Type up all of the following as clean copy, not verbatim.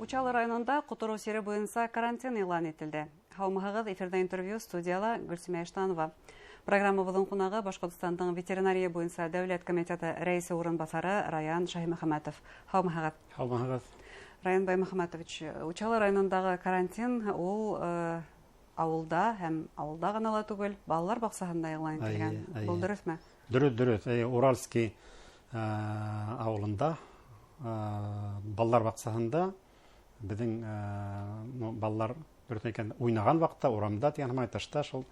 Учалы районында ҡотороу сире буйынса карантин иғлан ителде. Һаумыһығыҙ, эфирҙа интервью, студияла Гөлсимә Иштанова. Программабыҙҙың ҡунағы Башҡортостандың ветеринария буйынса дәүләт комитеты рәйесе урынбаҫары Раян Шаһимөхәмәтов. Һаумыһығыҙ. Һаумыһығыҙ. Раян Баймөхәмәтович, Учалы районындағы карантин ул ауылда һәм ауылда ғына ла түгел, балалар баҡсаһында иғлан ителгән. Был дөрөҫмө? Дөрөҫ, дөрөҫ. Уральский ауылында балалар баҡсаһында беҙҙең балалар дөрөҫ икән уйнаған ваҡытта урамда тигән һымай тышта шул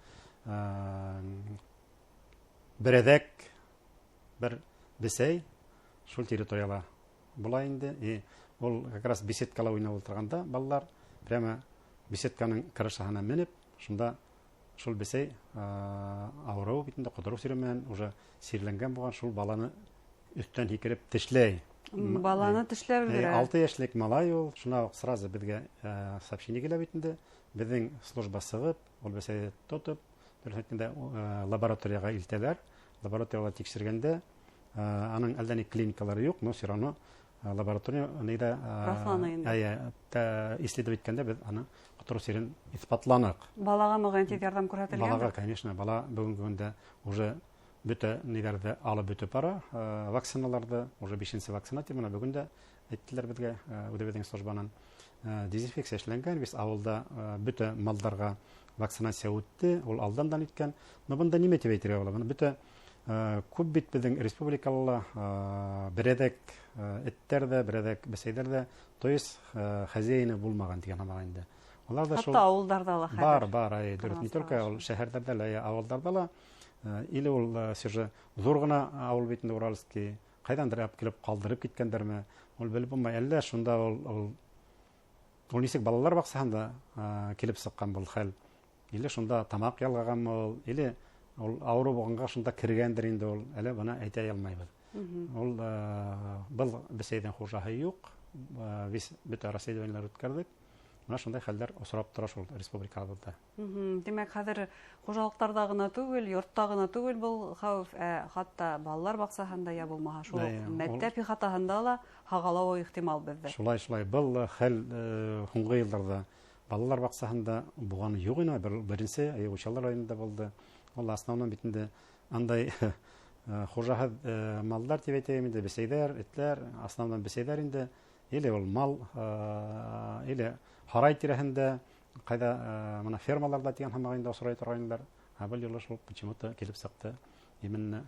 берәҙәк бер бесәй шул территорияла була инде. И ул как раз беседкала уйнап ултырғанда балалар прямо беседканың крышаһына менеп, шунда шул бесәй ауырыу бит инде, ҡотороу сире менән уже сирләнгән булған, шул баланы өҫтән һикереп тешләй. Баланы тешләп өлгөрә. 6 йәшлек малай ул, шуна уҡ сразу беҙгә сообщение килә бит инде. Беҙҙең служба сығып, ул бесәйҙе тотоп, дөрөҫ әйткәндә, лабораторияға илтәләр. Лабораторияла тикшергәндә, аның әлдә ни клиникалары юҡ, но все равно лаборатория нейҙә, Раҫланы инде. Исследовать иткәндә беҙ аны ҡотороу сирен иҫбатланыҡ. Балаға мөғәйен тиҙ ярҙам күрһәтелгән? Балаға, конечно, бала бөгөнгө көндә уже бөтә ниҙәрҙе алып бөтөп бара, вакциналарҙы, уже 5-нсе вакцина тип, бына бөгөн дә әйттеләр беҙгә, үҙебеҙҙең службанан. Дезинфекция эшләнгән, беҙ ауылда, бөтә малдарға вакцинация үтте, ул алдан да иткән. Но бында нимә тип әйтергә була? Бына бөтә, күп бит беҙҙең республикала, берәҙәк, эттәр ҙә, берәҙәк бесәйҙәр ҙә, то есть, хозяины булмаған тигән һамаҡ инде. Улар ҙа Хатта шул ауылдарҙа ла хәҙер. Бар, бар, әй, дөрөҫ, не Ҡырмыҫҡа только ул ошо. шәһәрҙәрҙә лә, әй, ауылдарҙа ла. Или ул, все же ҙур ғына ауыл бит инде Уральский, ҡайҙандыр алып килеп ҡалдырып киткәндәрме, ул белеп булмай. Әллә шунда ул нисек балалар баҡсаһында, килеп сыҡҡан был хәл. Или шунда тамаҡ ялғағанмы ул, или ул ауырыу булғанға шунда кергәндер инде ул, әле бына әйтә алмайбыҙ. Ул, был бесәйҙең хужаһы юҡ, весь бөтә расследованиелар үткәрҙек. Бына шундай хәлдәр осрап тора шул республикабыҙҙа. Тимәк, хәҙер хужалыҡтарҙа ғына түгел, йортта ғына түгел был хәүеф, хатта балалар баҡсаһында я булмаһа, шул уҡ мәктәп ихатаһында ла һағалауы ихтимал беҙҙә. Шулай, шулай. Был хәл, һуңғы йылдарҙа балалар баҡсаһында булғаны юҡ ине, беренсе, Учалы районында булды. Ул основном бит инде андай, хужаһыҙ, малдар тип әйтәйем инде, бесәйҙәр, этләр, основном бесәйҙәр инде. Или ул мал, или һарай тирәһендә, ҡайҙа, мына фермаларҙа тигән һымаҡ инде осрай торғайнылар. Ә был юлы шул почему-то килеп сыҡты именно,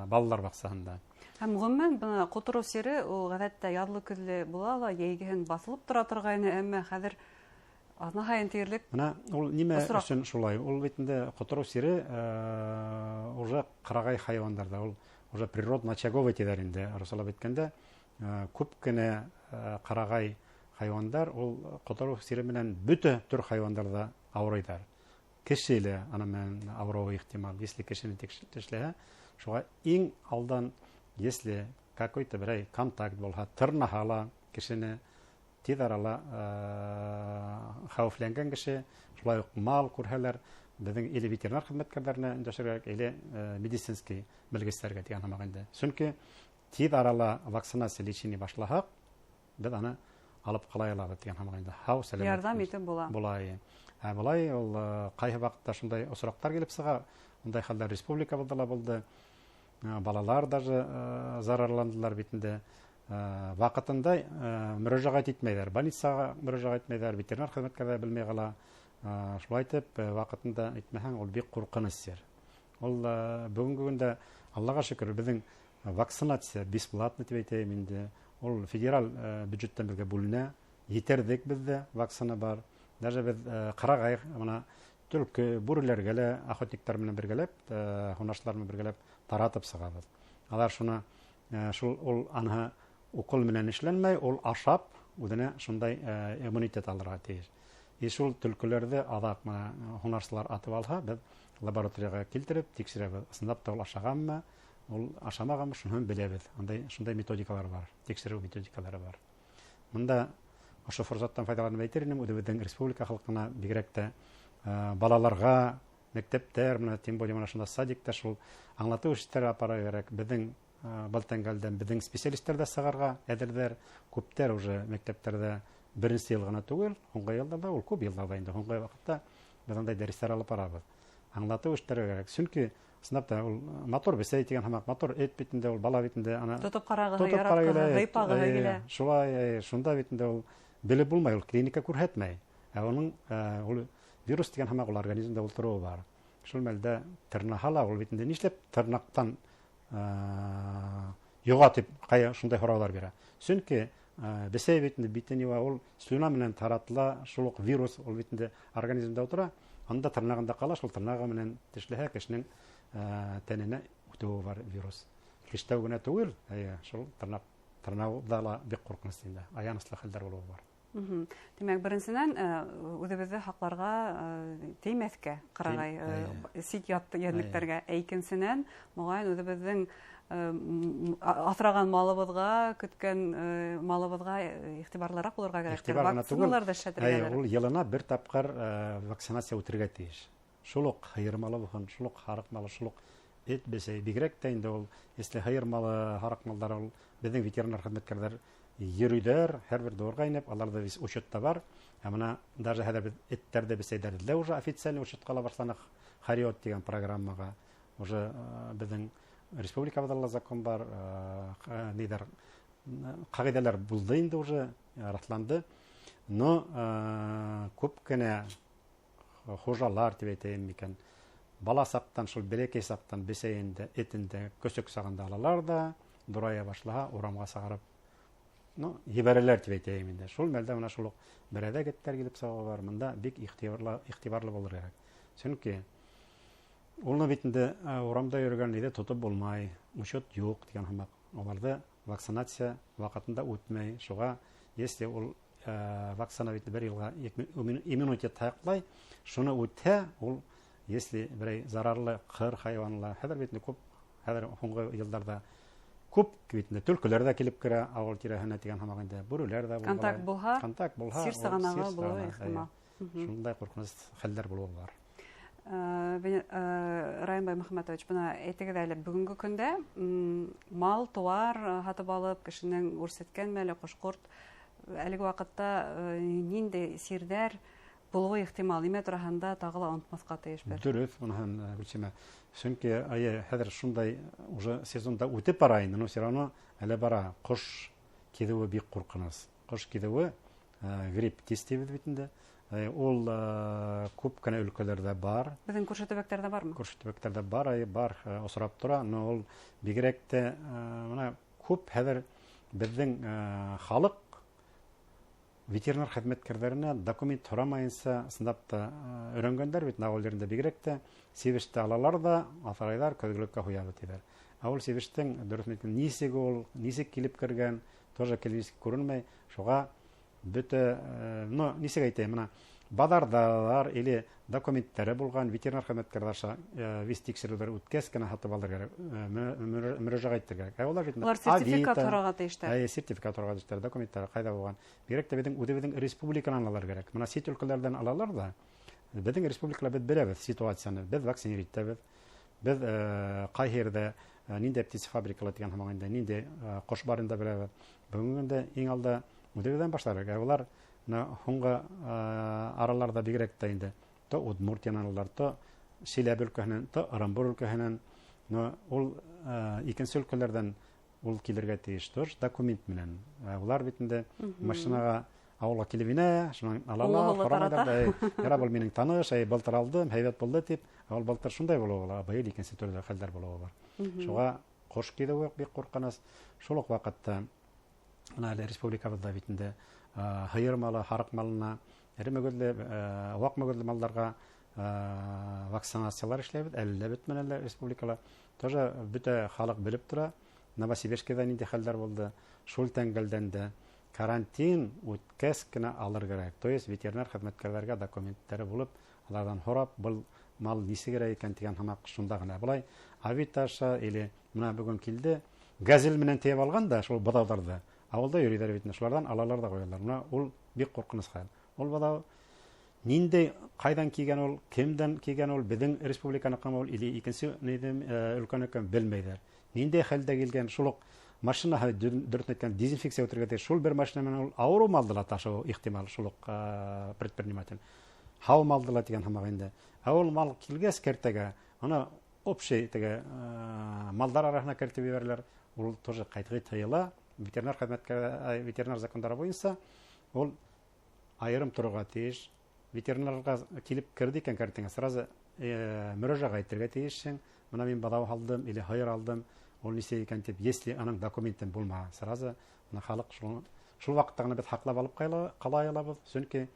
балалар баҡсаһында. Һәм ғөмүмән бына ҡотороу сире ул ғәҙәттә яҙлы-көҙлө була ла, йәйгеһен баҫылып тора торғайны, әммә хәҙер аҙна һайын тиерлек Бына ул нимә осраҡ. өсөн шулай? Ул бит инде ҡотороу сире, уже ҡырағай хайуандарҙа, ул уже природно-очаговый тиҙәр инде, русалап әйткәндә, күп кенә, ҡырағай хайуандар ул ҡотороу сире менән бөтә төр хайуандарҙа ауырыйҙар. Кеше лә ана менән ауырыуы ихтимал, если кешене тешләһә, шуға иң алдан, если какой-то берәй контакт булһа, тырнаһа ла кешене, тиҙ арала, хәүефләнгән кеше, шулай уҡ мал күрһәләр, беҙҙең или ветеринар хеҙмәткәрҙәренә өндәшергә, или, медицинский белгестәргә тигән һымаҡ инде. Сөнки тиҙ арала вакцинация лечение башлаһаҡ, беҙ аны алып ҡалай алабыҙ тигән һымаҡ инде. Һау, сәләмәт Ярҙам булып итеп була. Була, эйе. Ә былай ул, ҡайһы ваҡытта шундай осраҡтар килеп сыға, ундай хәлдәр республикабыҙҙа ла булды. Балалар даже, зарарландылар бит инде. Ваҡытында, мөрәжәғәт итмәйҙәр, больницаға мөрәжәғәт итмәйҙәр, ветеринар хеҙмәткәрҙәр белмәй ҡала. Шулай итеп, ваҡытында итмәһәң, ул бик ҡурҡыныс сир. Ул, бөгөнгө көндә, Аллаға шөкөр, беҙҙең вакцинация бесплатно тип әйтәйем инде. Ул федераль, бюджеттан беҙгә бүленә, етерҙек беҙҙә вакцина бар. Даже беҙ, ҡарағай, бына төлкө, бүреләргә лә охотниктар менән бергәләп, һунарсылар менән бергәләп таратып сығабыҙ. Алар шуны, шул ул анһы уҡыл менән эшләнмәй, ул ашап үҙенә шундай, иммунитет алырға тейеш. И шул төлкөләрҙе аҙаҡ бына һунарсылар атып алһа, беҙ лабораторияға килтереп тикшерәбеҙ. Ысынлап та ул ашағанмы, ул ашамағанмы, шуныһын беләбеҙ. Андай шундай методикалар бар, тикшереү методикалары бар. Бында ошо форсаттан файҙаланып әйтер инем, үҙебеҙҙең республика халҡына, бигерәк тә, балаларға, мәктәптәр, бына тем более бына шунда садикта шул аңлатыу эштәре апара кәрәк. Беҙҙең, был тәңгәлдән беҙҙең специалисттар ҙа сығарға әҙерҙәр, күптәр уже мәктәптәрҙә Беренсе йыл ғына түгел, һуңғы йылдарҙа ул күп йылдарҙа инде һуңғы ваҡытта беҙ андай дәрестәр алып барабыҙ. Аңлатыу эштәре кәрәк. Сөнки ысынлап та ул матур бесәй тигән һымаҡ, матур эт бит инде ул, бала бит инде, ана тотоп ҡарағыһы, яратҡыһы, һыйпағыһы килә. Шулай, шунда бит инде ул белеп булмай, ул клиника күрһәтмәй. Ә уның ул вирус тигән һымаҡ ул организмда ултырыуы бар. Шул мәлдә тырнаһа ла ул бит инде нишләп тырнаҡтан йоға тип ҡая шундай һорауҙар бирә. Сөнки бесәй бит инде битен йыуа, ул слюна менән таратыла, шул уҡ вирус ул бит инде организмда ултыра, анда тырнағында ҡала, шул тырнағы менән тешләһә кешенең тәненә үтеүе бар вирус. Тешләү генә түгел, шул тырнауҙа ла бик ҡурҡыныс инде, аяныслы хәлдәр булыуы бар. Тимәк, беренсенән, үҙебеҙҙе һаҡларға теймәҫкә, ҡырағай сит ят йәнлектәргә. Ә икенсенән, моғайын, үҙебеҙҙең аҫраған малыбыҙға, көткән малыбыҙға иғтибарлыраҡ булырға кәрәк. Вакциналар ҙа эшләтергә кәрәк. Ул йылына бер тапҡыр вакцинация үтергә тейеш. Шул уҡ һыйыр малы булһын, шул уҡ һарыҡ малы, шул уҡ эт бесәй. Бигерәк тә инде ул, если һыйыр малы, һарыҡ малдары ул беҙҙең ветеринар хеҙмәткәрҙәр йөрөйҙәр, һәр бер дворға инеп, аларҙа весь учетта бар. Ә бына даже хәҙер беҙ эттәрҙе, бесәйҙәрҙе лә уже официальный учетҡа ала башланыҡ. Хариот тигән программаға уже беҙҙең республикабыҙҙа ла закон бар, ниҙәр, ҡағиҙәләр булды инде уже, раҫланды. Но күп кенә хужалар тип әйтәйем микән, бала саҡтан, шул бәләкәй саҡтан бесәйен дә, этен дә көсөк сағында алалар да, дурая башлаһа, урамға сығарып, ну, ебәрәләр тип әйтәйем инде. Шул мәлдә бына шул уҡ берәҙәк эттәр килеп сыға бар. Бында бик иғтибарлы булыр кәрәк. Сөнки уны бит инде урамда йөрөгән ниҙе тотоп булмай, учет юҡ тигән һымаҡ. Уларҙы вакцинация ваҡытында үтмәй. Шуға, если ул вакцина бит бер йылға иммунитет һаҡлай, шуны үтһә, ул если берәй зарарлы ҡыр хайуанлы, хәҙер бит инде күп, хәҙер һуңғы йылдарҙа күп бит инде төлкөләр дә килеп керә ауыл тирәһенә тигән һымаҡ инде, бүреләр дә булғылай. Контакт булһа, Контакт булһа, сир ул сығанағы сир булыуы сығанағы, ихтимал. әйе. Шундай ҡурҡыныс хәлдәр булыуы бар. Райымбай Мөхәммәтович, бына әйтегеҙ әле, бөгөнгө көндә, мал, тыуар һатып алып, кешенең үрсеткән мәле, ҡош-ҡорт, әлеге ваҡытта ниндәй сирҙәр булыуы ихтимал, нимә тураһында тағы ла онотмаҫҡа тейешбеҙ? Дөрөҫ, уныһын, Гөлсимә. Сөнки, әйе, хәҙер шундай уже сезонда үтеп бара инде, но все равно әле бара. Ҡош киҙеүе бик ҡурҡыныс. Ҡош киҙеүе, грипп тиз тибеҙ бит инде. Ул күп кенә өлкәләрҙә бар. Беҙҙең күрше төбәктәрҙә бармы? Күрше төбәктәрҙә бар, әйе, бар, осрап тора. Но ул бигерәк тә, бына күп хәҙер беҙҙең халыҡ ветеринар хеҙмәткәрҙәренә документ һорамайынса ысынлап та өйрәнгәндәр бит, ауыл ерендә бигерәк тә себеште алалар да, аҫрайҙар, көҙгөлөккә ҡуябыҙ тиҙәр. Ә ул себештең, дөрөҫөн әйткәндә, нисек ул, нисек килеп кергән, тоже клинически күренмәй. Шуға бөтә, ну, нисек әйтәйем, бына баҙарҙалар или документтары булған ветеринар хеҙмәткәрҙәр аша виз тикшереүҙәр үткәс кенә һатып алыр кәрәк, мөрәжәғәт итергә кәрәк. Ә улар бит Улар сертификат Авито, һорарға тейештәр. Әйе, сертификат һорарға тейештәр, документтар ҡайҙа булған. Бигерәк тә беҙҙең үҙебеҙҙең республиканан алыр кәрәк. Бына сит өлкәләрҙән алалар ҙа, беҙҙең республикала беҙ беләбеҙ ситуацияны, беҙ вакцинировать итәбеҙ, беҙ ҡай ерҙә ниндәй птицефабрикала тигән һымаҡ инде, ниндәй ҡош барын да беләбеҙ. Бөгөнгө көндә иң алда үҙебеҙҙән башлар кәрәк. Ә улар бына һуңғы араларҙа бигерәк тә инде, то Удмуртиянан алалар, то Силәбе өлкәһенән, то Ырымбур өлкәһенән. Но ул икенсе өлкәләрҙән ул килергә тейеш тоже документ менән. Улар бит инде машинаға ауылға килеп инә, шунан алалар, Улы-улы һорамайҙар тарата. да, эй, яра, был минең таныш, эй, былтыр алдым, һәйбәт булды тип. Ә ул былтыр шундай булыуы була, быйыл икенсе төрлө хәлдәр булыуы бар. Шуға ҡош киҙеүе бик ҡурҡыныс. Шул уҡ ваҡытта бына әле республикабыҙҙа бит инде һыйыр малы, һарыҡ малына, эре мөгөҙлө, ваҡ мөгөҙлө малдарға вакцинациялар эшләйбеҙ. Әле лә бөтмәне әле республикала. Тоже бөтә халыҡ белеп тора. Новосибирскиҙа ниндәй хәлдәр булды. Шул тәңгәлдән дә карантин үткәс кенә алыр кәрәк. То есть ветеринар хеҙмәткәрҙәргә документтары булып, аларҙан һорап, был мал нисегерәк икән тигән һымаҡ шунда ғына. Былай Авито аша или бына бөгөн килде, газель менән тейеп алған да шул быҙауҙарҙы. Ауылда йөрөйҙәр бит инде, шуларҙан алалар ҙа ҡуялар. Бына ул бик ҡурҡыныс хәл. Ул быҙау ниндәй, ҡайҙан килгән ул, кемдән килгән ул, беҙҙең республиканыҡымы ул или икенсе өлкәнеке белмәйҙәр. Ниндәй хәлдә килгән, шул уҡ Машинаһы, дөрөҫөн әйткәндә, дезинфекция үтергә тейеш. Шул бер машина менән ул ауырыу малды ла ташыуы ихтимал, шул уҡ предприниматель. Һау малды ла тигән һымаҡ инде. Ә ул мал килгәс кәртәгә, аны общий теге малдар араһына кертеп ебәрәләр. Ул тоже ҡәтғи тыйыла. Ветеринар хеҙмәткәр, ветеринар закондары буйынса ул айырым торорға тейеш. Ветеринарға килеп керҙе икән кәртәңә, сразу мөрәжәғәт итергә тейешһең. Бына мин быҙау алдым или һыйыр алдым, ул нисә икән тип, если аның документын булмаһа, сразу бына халыҡ шул ваҡытта ғына беҙ һаҡлап алып ҡала алабыҙ, сөнки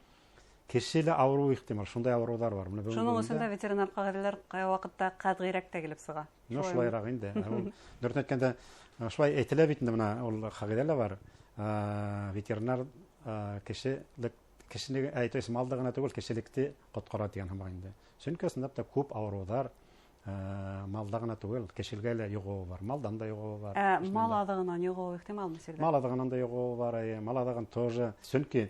кеше лә ауырыуы ихтимал, шундай ауырыуҙар бар. Бына бөгөнгө Шуның көндә өсөн дә ветеринар ҡағиҙәләр ҡай ваҡытта ҡәтғирәк тә килеп сыға. Ну, Шулаймы? шулайыраҡ инде. Ул дөрөҫөн әйткәндә, шулай әйтелә бит инде, бына ул ҡағиҙә лә бар. Ветеринар кешелек, кешене, то есть малды ғына түгел, кешелекте ҡотҡара тигән һымаҡ инде. Сөнки ысынлап та күп ауырыуҙар малда ғына түгел, кешелгә лә йоғоуы бар, малдан да йоғоуы бар. Кешенән Мал дә. аҙығынан йоғоуы ихтималмы, Сергей? Мал аҙығынан да йоғоуы бар, әйе, мал аҙығын тоже. Сөнки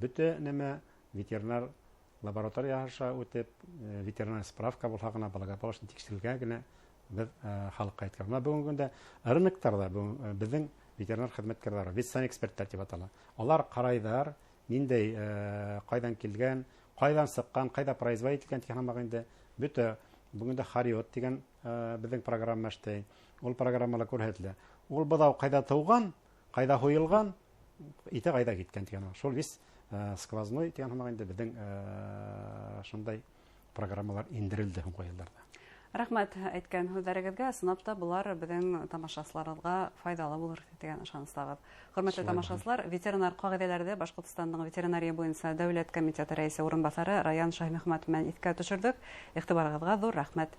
бөтә нәмә ветеринар лаборатория аша үтеп, ветеринар справка булһа ғына, благополучно тикшерелгән генә беҙ халыҡҡа әйткән. Бына бөгөнгө көндә рыноктарҙа беҙҙең ветеринар хеҙмәткәрҙәре, ветсанэксперттар тип атала. Алар ҡарайҙар, ниндәй, ҡайҙан килгән, ҡайҙан сыҡҡан, ҡайҙа производить ителгән тигән һымаҡ инде. Бөтә бөгөн дә Хариот тигән беҙҙең программа эшләй. Ул программала күрһәтелә. Ул быҙау ҡайҙа тыуған, ҡайҙа һуйылған, ите ҡайҙа киткән тигән һымаҡ. Шул вис сквозной тигән һымаҡ инде беҙҙең шундай программалар индерелде һуңғы йылдарҙа. Рәхмәт әйткән һүҙҙәрегеҙгә. Ысынлап та былар беҙҙең тамашасыларыбыҙға файҙалы булыр тигән ышаныстабыҙ. Хөрмәтле Шулай булһын. тамашасылар, ветеринар ҡағиҙәләрҙе Башҡортостандың ветеринария буйынса дәүләт комитеты рәйесе урынбаҫары Раян Шаһмөхәмәтов менән иҫкә төшөрҙөк. Иғтибарығыҙға ҙур рәхмәт.